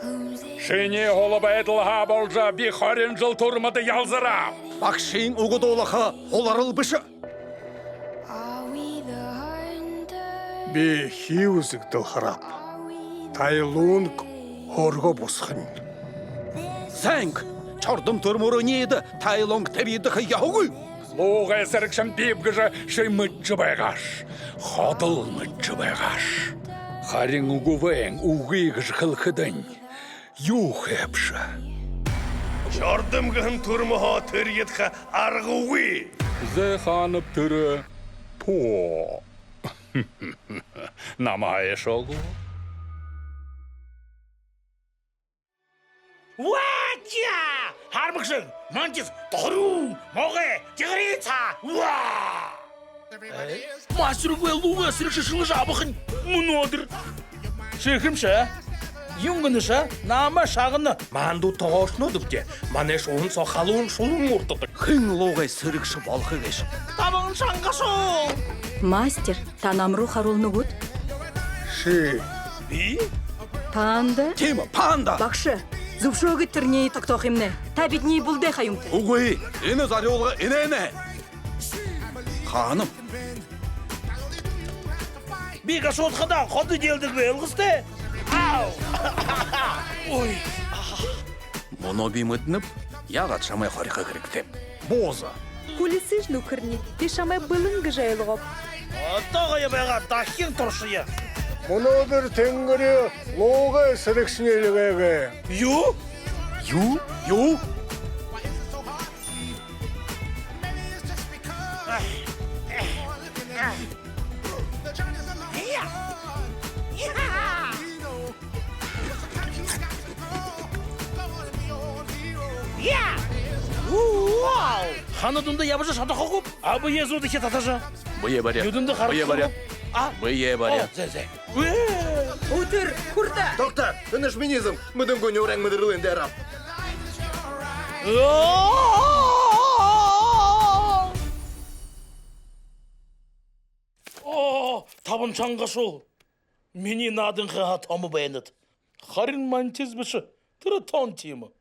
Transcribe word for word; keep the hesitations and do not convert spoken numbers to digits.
Шинии һула байдалһаа болжо, би хорин жэл түрмэдэ ялзараа. Багшын үгэ дуулаха һуларал бэшэ. Би хии үзэгдэл харааб. Тайлунг һөөргөө бусахань. Зэнг, чордом түрмөөрөө ниидэ, Тайлунг тэбидэ ха яагүй. Луугай сэрэгшэн бии гэжэ ши мэдэжэ байгааш. Ходол мэдэжэ байгааш. Харин үгы бэйн, үгы гэжэ хэлэхэдэнь, юу хэбши? Чордом гэһэн түрмөһөө тэрьедэхэ аргагүй. Зэ, хаанаб тэрэ? Поо. Намһаа ошоо гү? Уача! Хармагшан, мантис, тохорюун, могой, тигрица! Уа! Мастер үгы, луугай сэрэгшэ шэлэжэ абахань мүнөөдэр. Ши хэмши? Юун гэнэши? Намаа шагна. Маанадууд тогоошонууд үгтэ. Манайш уһан соо халуун шулуун урдадаг. Хэн луугай сэрэгшэ болохо гээшэб? Табан шангашуул. Мастер, та нам руу харуулна гүт? Ши. Би? Панда. Тиимэ, панда. Багша, зүбшөөгыт тэрэниие тогтоохомнай. Та бидэниие булдайхаа юмта. Үгы, энэ зорюулга энээнэй. Хаанаб? Би гашуудахадаа ходо эдеэлдэг бэлэй сте. Ау! Ой! Мүнөө би мэдэнэб, яагаад шамай хорихо хэрэгтэйб. Бууза. Хүлисыш, нүхэрни, би шамай бэлэн гэжэ ойлгооб. Одоо гоё байгаа, дахин туршая. Мүнөөдэр тэнгэри луугай сэрэгшни эльгээгээ. Юу? Юу? Юу? Хана дунда ябажа шадахагүйб? А бэеэ зүүдхи татажа. Бэеэ бари. Нюдэндэ харахагүй. Бэеэ бари. А? Бэеэ бари. О, зэ, зэ. Үтэр хүртэ. Тогто, энэш минии зам, мэдэнгүй нюурай мэдэрэлэй дээрэ. О, табан шангашуул. Минии нааданхайһаа томо байнат. Харин мантис бэшэ, тэрэ тон тиимэ.